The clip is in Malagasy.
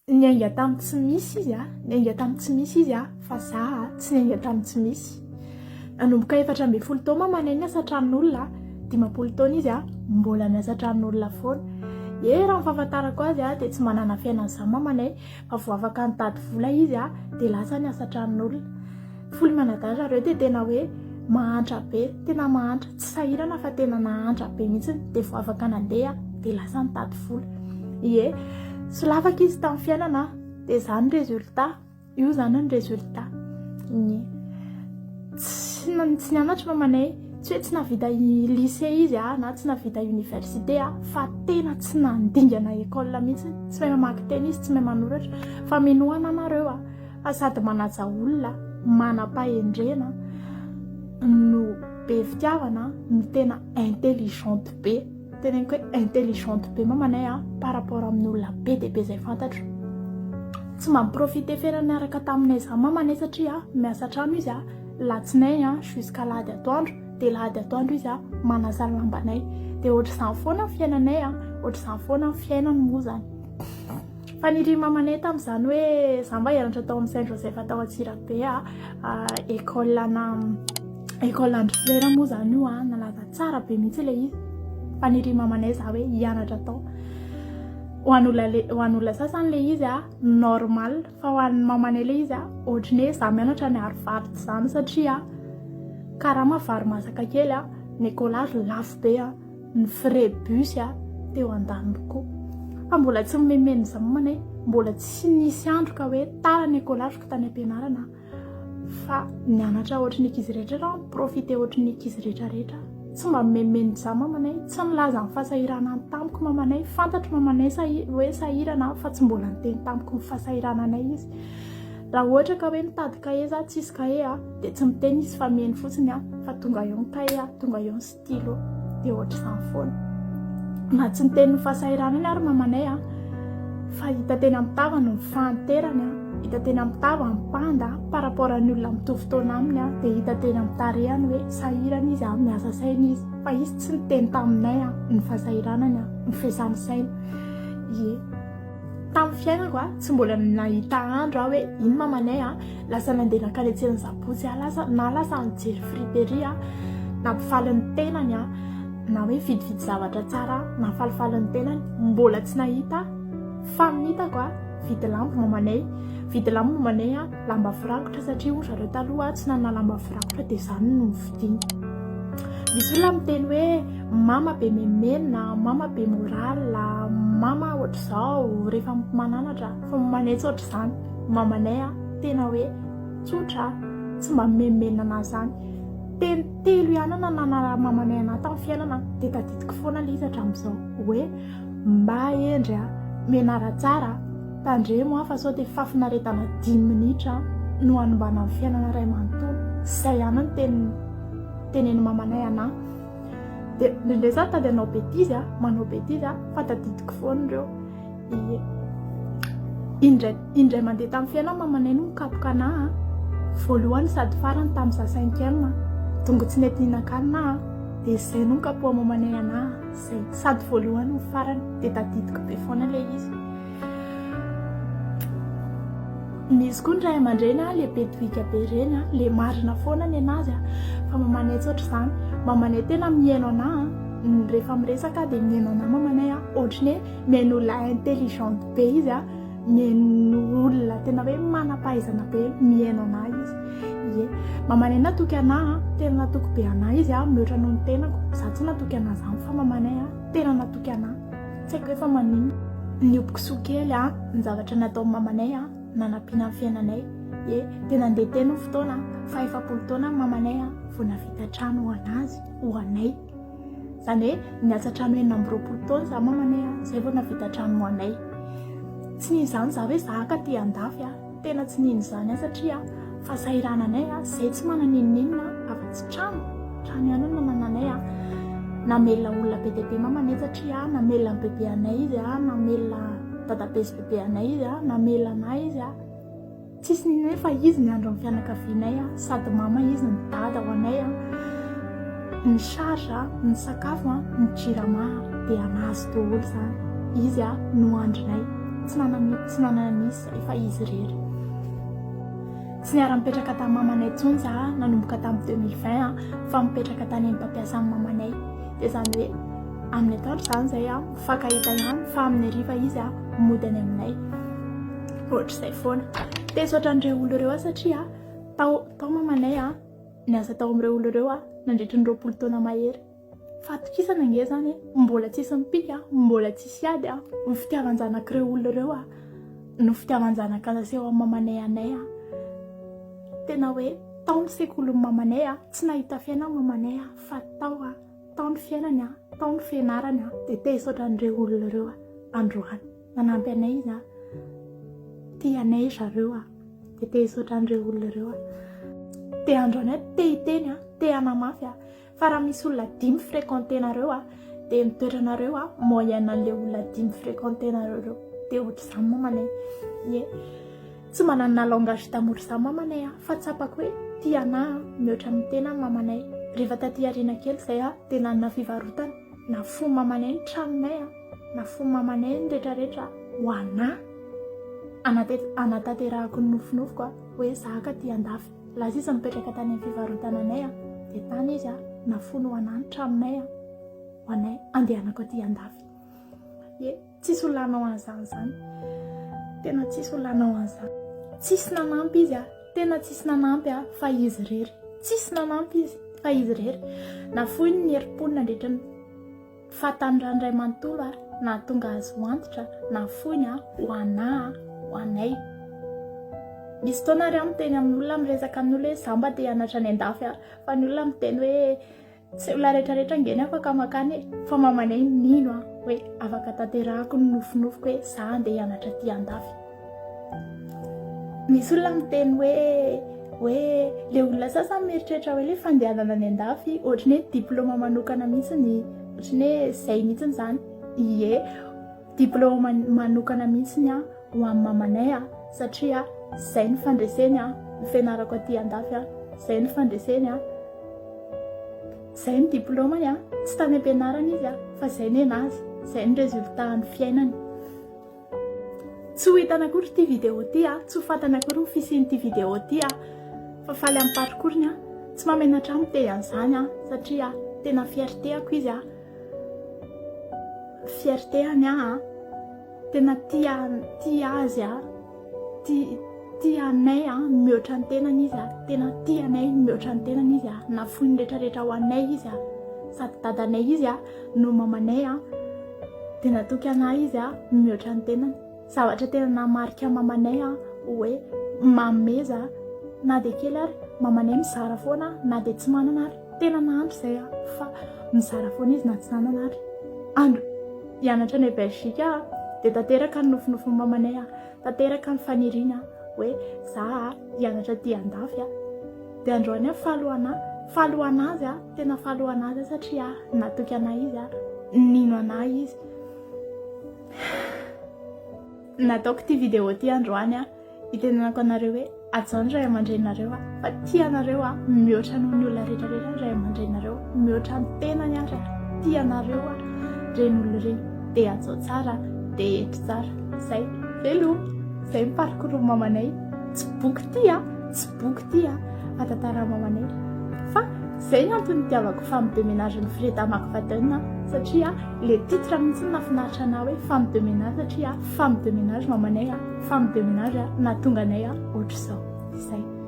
Niainga tamin'ny tsy misy izy a, niainga tamin'ny tsy misy izy a, fa za a, tsy niainga tamin'ny tsy misy. Nanomboka 14 taona mamanay niasa tranon'olona, 50 taona izy a, mbola miasa tranon'olona foana. Ye, raha ny fahafantarako azy a, dia tsy manana fiainana izany mamanay, fa vao afaka nitady vola izy a, dia lasa niasa tranon'olona. Folo mianadahy zareo dia tena hoe mahantra be, tena mahantra, tsy sahirana fa tena nahantra be mihitsy, dia vao afaka nandeha dia lasa nitady vola. Ie, solafaka izy tamin'ny fiainana dia izany ny résultat, io izany ny résultat. Ie. Tsy tsy nianatra mamanay, tsy hoe tsy nahavita lycée izy na tsy nahavita université fa tena tsy nandingana école mihitsy, tsy mahay mamaky teny izy, tsy mahay manoratra. Fa minoa anah nareo fa sady manaja olona, manam-pahendrena, no be fitiavana, no tena intelligente be. Teneniko hoe intelligente be mamanay a, par rapport amin'ny olona be dia be izay fantatro. Tsy mba mi-profiter fiainana niaraka taminay izany mamanay satria miasa trano izy a, latsinainy a jusqu'à alahady atoandro, dia alahady atoandro izy a manasa ny lambanay. Dia ohatr'izany foana ny fiainanay a, ohatr'izany foana ny fiainany moa izany. Fanirian'i mamanay tamin'izany hoe za mba hianatra tao amin'ny Saint Joseph tao Antsirabe a, école ana école andry frera moa izany io a, nalaza tsara be mihitsy ilay izy. Fanirian'i mamanay za hoe hianatra tao. Ho an'olona le ho an'olona sasany ilay izy a normal fa ho an'ny mamanay ilay izy a ohatran'ny hoe za mianatra any Harvard izany satria karama vary masaka kely a, ny écolage lafo be a. Ny frais bus a teo andaniny koa. Fa mbola tsy nomemena izany manay, mbola tsy nisy andro ka hoe tara ny écolage-ko tany am-pianarana fa nianatra ohatry ny ankizy rehetra aho, ni-profiter ohatry ny ankizy rehetra rehetra. Tsy mba nomemena izany mamanay, tsy nilaza ny fahasahiranany tamiko mamanay, fantatro mamanay sahi- hoe sahirana aho fa tsy mbola niteny tamiko ny fahasahirananay izy. Raha ohatra ka hoe mitady kahie za tsisy kahie a, dia tsy miteny izy fa mihaino fotsiny a, fa tonga eo ny kahie a, tonga eo ny stylo dia ohatr'izany foana. Na tsy niteny ny fahasahiranany ary mamanay a, fa hita teny amin'ny tavany ny fahanterany a, hita teny amin'ny tavany ny panda par rapport ny olona mitovy taona aminy a, dia hita teny amin'ny tarehany hoe sahirana izy a, miasa saina izy, fa izy tsy niteny taminay a ny fahasahiranany a, ny fiasany saina. Ie. Tamin'ny fiainako a, tsy mbola nahita andro aho hoe iny mamanay a, lasa nandeha nankany an-tsenan'i Sabotsy aho lasa na lasa nijery friperie aho, nampifaly ny tenany aho, na hoe nividividy zavatra tsara nahafalifaly ny tenany, mbola tsy nahita aho, fa ny hitako a, vidy lambo mamanay, vidy lambo mamanay a, lamba firakotra satria hoy zareo taloha tsy nanana lamba firakotra dia izany no novidiany. Misy olona miteny hoe mama be menomenona, mama be morale, mama ohatr'izao rehefa mananatra fa mamanay tsy ohatr'izany. Mamanay a tena hoe tsotra tsy mba mimenomenona anah izany. Teny telo ihany nananara mamanay anah tamin'ny fiainana dia tadidiko foana ilay izy hatramin'izao hoe mba hendry a, mianara tsara, tandremo a fa sao dia fahafinaretana dimy minitra no hanimbana ny fiainana iray manontolo. Izay ihany ny teny tenenin'i mamanay anah. Dia indraindray za tady hanao betizy a, manao betizy a, fa tadidiko foana ireo. Ie. Indray indray mandeha tamin'ny fiainana mamanay no nikapoka anah a. Voalohany sady farany tamin'ny za cinquième. Dongo tsy nety nihinan-kanina aho dia izay no nikapohan'i mamanay anah. Izay sady voalohany no farany dia tadidiko be foana ilay izy. Misy koa ny ray aman-dreny a, le be dohika be ireny a, le marina foana ny anazy a, fa mamanay tsy ohatr'izany. Mamanay tena mihaino anah a, rehefa miresaka dia mihaino anah mamanay a, ohatry ny hoe mihaino olona intelligente be izy a, mihaino olona tena hoe manam-pahaizana be mihaino anah izy. Ie, mamanay natoky anah a, tena natoky be anah izy a, mihoatra noho ny tenako. Za tsy natoky anah izany fa mamanay a, tena natoky anah. Tsy haiko hoe fa maninona. Niopy kisoa kely a, ny zavatra nataon'i mamanay a, nanampiana ny fiainanay. Ie, dia nandeha teny ny fotoana, faha 40 taona ny mamanay a, vao nahavita trano ho an'azy, ho anay. Izany hoe niasa trano 26 taona izany mamanay a, izay vao nahavita trano ho anay. Tsy nino izany izaho hoe izaho ka aty andafy a. Tena tsy nino izany aho satria fahasahirananay a, izay tsy manana n'inon'inona afa-tsy trano, trano ihany no nanananay a. Namelona olona be dia be mamanay satria namelona ny bebe anay izy a, namelona dadabe sy bebe anay izy a, namelona anay izy a. Tsisy n'inona fa izy ny andron'ny fianakavianay a, sady mama izy no dada ho anay a. Ny charge, ny sakafo, ny jirama dia anazy daholo izany. Izy no andrinay. Tsy nanana tsy nanana nisy zay fa izy irery. Tsy niara-nipetraka tamin'ny mamanay intsony za nanomboka tamin'ny 2020 fa mipetraka tany amin'ny mpampiasan'ny mamanay. Dia izany hoe amin'ny atoandro izany izay mifankahita ihany fa amin'ny hariva izy mody any aminay. Ohatr'izay foana. Te hisaotra an'ireo olona ireo aho satria tao tao mamanay niasa tao amin'ireo olona ireo nandritry ny 20 taona mahery. Fahatokisana ange izany e! Mbola tsisy mipika, mbola tsisy ady a! Ny fitiavan-janak'ireo olona ireo a, no fitiavan-janaka nasehon'ny mamanay anay a! Tena hoe tao ny sekolin'ny mamanay a, tsy nahita fiainana mamanay a, fa tao a, tao ny fiainany a, tao ny fianarany a, dia te hisaotra an'ireo olona ireo aho androany. Nanampy anay izy a, tia anay zareo a, dia te hisaotra an'ireo olona ireo aho. Dia androany aho te hiteny a, te hanamafy a, Fa raha misy olona dimy fréquenter-nareo a, dia ny toetranareo a, moyenne an'ilay olona dimy fréquenter-nareo ireo. Dia ohatr'izany mamanay. Ie. Tsy mba nanana langage d'amour izany mamanay a, fa tsapako hoe tia anà mihoatra ny tenany mamanay. Rehefa taty aoriana kely izay a, dia nanana fivarotana. Nafoy mamanay ny tranonay a, nafoy mamanay ny retraretra ho anà. Hanatanterahako ny nofinofiko a, hoe za ka aty andafy. Lasa izy nipetraka tany amin'ny fivarotana anay a, dia tany izy a, nafoiny ho anà ny tranonay a, ho anay andehanako aty andafy. Ie, tsisy olona hanao an'izany izany. Tena tsisy olona hanao an'izany. Tsisy nanampy izy a, tena tsisy nanampy a, fa izy irery. Tsisy nanampy izy, fa izy irery. Nafoiny ny herim-pony nandritra ny Fahatanorany iray manontolo ary nahatonga azy ho antitra, nafoiny ho anà, ho anay. Misy fotoana ary aho miteny amin'olona, miresaka amin'olona hoe izaho mba te hianatra any an-dafy aho, fa ny olona miteny hoe tsy olona rehetrarehetra ange ny afaka mankany e, fa mamanay mino aho hoe afaka tanterahako ny nofinofiko hoe izaho andeha hianatra aty an-dafy. Misy olona miteny hoe hoe le olona sasany mieritreritra hoe le fandehanana any an-dafy ohatran'ny hoe diplaoma manokana mihitsy ohatran'ny hoe zay mihitsy izany. Ie, diplaoma manokana mihitsy ho an'ny mamanay satria zay ny fandreseny ny fianarako aty an-dafy, zay ny fandreseny, zay ny diplaomany, tsy tany am-pianarana izy fa zay ny anazy, zay ny résultat ny fiainany. Tsy ho hitany akory ity vidéo ity a, tsy ho fantany akory ny fisian'ity vidéo ity a, fa faly amin'ny parcours-ny aho, tsy mahamenatra ahy miteny an'izany aho satria tena fierté-ako izy a, fierté-any aho a, tena tia tia azy aho, tia tia anay a mihoatra ny tenany izy a, tena tia anay mihoatra ny tenany izy a, nafoiny rehetrarehetra ho anay izy a, sady dadanay izy a no mamanay a, dia natoky anah izy a mihoatra ny tenany. Zavatra tena nahamarika mamanay a hoe mameza na dia kely ary, mamanay mizara foana na dia tsy manana ary, tena nahantra izay a fa mizara foana izy na tsy nanana ary. Andro hianatra any Belgique aho dia tanteraka ny nofinofin'ny mamanay a, tanteraka ny faniriany a hoe za hianatra aty andafy a. Dia androany aho faly ho anah, faly ho an'azy aho, tena faly ho an'azy aho satria natoky anah izy, nino anah izy. Nataoko ity vidéo ity androany hitenenako anareo hoe hajao ny ray aman-dreninareo fa tia anareo mihoatra noho ny olona rehetra rehetra ny ray aman-dreninareo, mihoatra ny tenany ary tia anareo ireny olona ireny. Dia hajao tsara, dia hendry tsara. Zay, veloma. Zay ny parcours mamanay. Tsy boky ity a! Tsy boky ity a! Fa tantaran'i mamanay. Fa zay ny antony nitiavako femme de ménage n'i Freda McFadden satria le titre mihitsy no nahafinaritra anah hoe femme de ménage satria femme de ménage mamanay a! Femme de ménage nahatonga anay ohatr'izao. Zay.